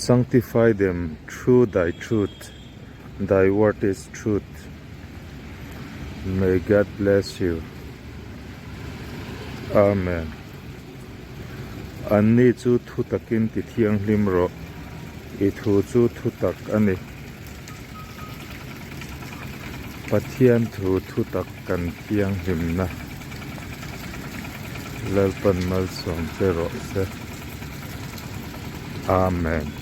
Sanctify them through thy truth, thy word is truth. May God bless you. Amen. Anni chu thu takin ti thianghlim rawh, i thu chu thu tak a ni. Pathian thu thu tak kan thianghlimna Lalpan malsawm che rawh se. Amen.